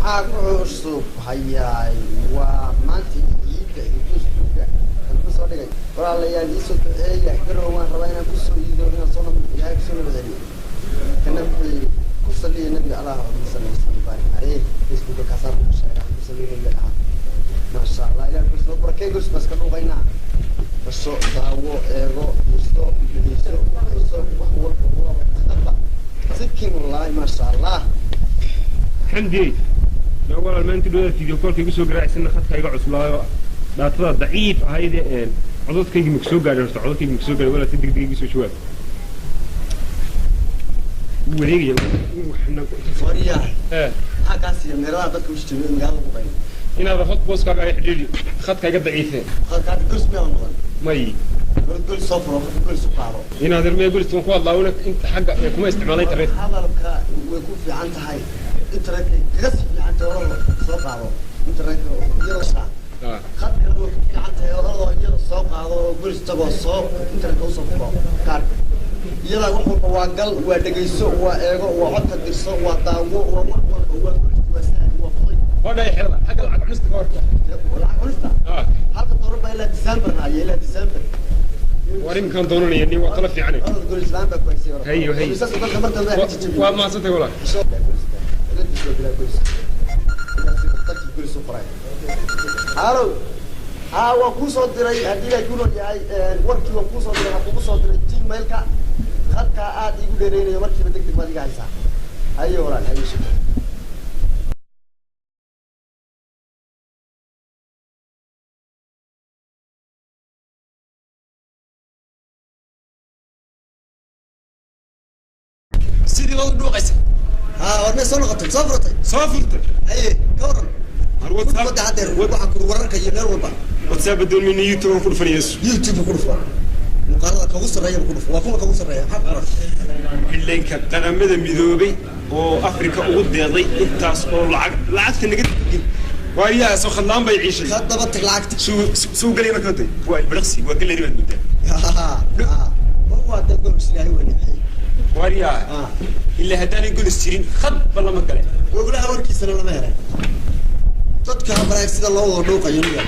Maxaa ku cusub? Hayaay, waa maanta ciidda iyo Facebooka kan ku soo dhigay. Walaalayaal, iisoo duceeya, Garow waan rabaa inaan kusoo iido, inaan soo Ilaahay kusoo nabad celiyo. Kana wuxuu yidhi ku saliya nabiga, Allah salli wasallam baarik caleyh. Facebooka kaasaa ku sheega, ku saliya nabiga dhaha. Maasha Allah, Ilahay ku soo barakay. Gus bas ka dhuuqaynaa, basho, daawo, eego, musto, dhegeyso, hayso, wax walba waa khadba sikin. Wallahi maasha Allah. Xamdiyey na walaal, maanta dhawada video callka igu soo garaacsana, khadka iga cuslaayo, data-da daciif ahayde. Codadkaygi maku soo gaadhay? Horta codadkaygi maku soo gaadhay? Walaa, si degdeg igu soo jawaab. Wuu wareegaya waxna. Wariya. Ee. Maxaa kaa siiya meelaha dadka u jeedo magaalada ku qayn? Inaada hot booskaaga ay xidhiidhi, khadka iga daciife. Khadka gols miyaa noqon? May. Gol soo furo, khadka gol soo qaado. Inaad irmaya gulistan ku hadlaa una inta xagga ee kuma isticmaala internet. Hadalka way ku fiican tahay, internetka kaga sii fiican tahay. Orada soo qaado internetka iyadoo shaa. Khadkana way ku fiican tahay. Orada iyada soo qaado oo golis tagoo soo internetka usoo furo kaarka. Iyadaa wax walba waa gal, waa dhegeyso, waa eego, waa codka dirso, waa daawo, waa wax walba, waa golis, waa sahal, waa fuday. Hodhay xirada xagga lacag cunista ka horta. Lacag cunista? Halka doolar baa ilaa December haya, ilaa December. War iminkaan doonanaya nin, waa tala fiicane. Orada golis laan baa ku haysay. Orada. Hayo, hayo. Miisaska dalka mar dambe ha ka jajabin. Waa mahadsantay walaal. Halo, ha, waan kuu soo diray. Haddii Ilahay kuu nool yahay, warkii waan kuu soo diray. Waxaan kugu soo diray Gmailka. Khadkaa aad iigu dheereynayo, markiiba deg deg baad iga haysaa. Haye walaal, haye, shukran. Sidii baad u dhuuqaysa. Ha, war may soo noqotay? Soo furatay? Soo furtay. Haye, ka waran? Har WhatsApp. Wadda haddeer waxaan kuri wararka iyo meel walba. WhatsApp doonmayna, YouTube ku dhufanayso. YouTube ku dhufo, muuqaalada kagu sarreeya ku dhufo. Waa kuma kagu sarreeya? Maxaa ku qoran? Xildhiinka Qaramada Midoobay oo Afrika ugu deeqday intaas oo lacag, lacagta naga degin waayaa soo khadlaan bay ciishay. Ka daba tag lacagta. Suu galay marka hore waa ilbiriqsi, waa galeri baad muddaa. Waa dad golis Ilaahay waa nimceeyey. Waaryaa, ilaa haddaanay golis jirin khadba lama gale. Gogolaha warkiisana lama helay. Dadka baraag sida loo wada dhuuqayo niga.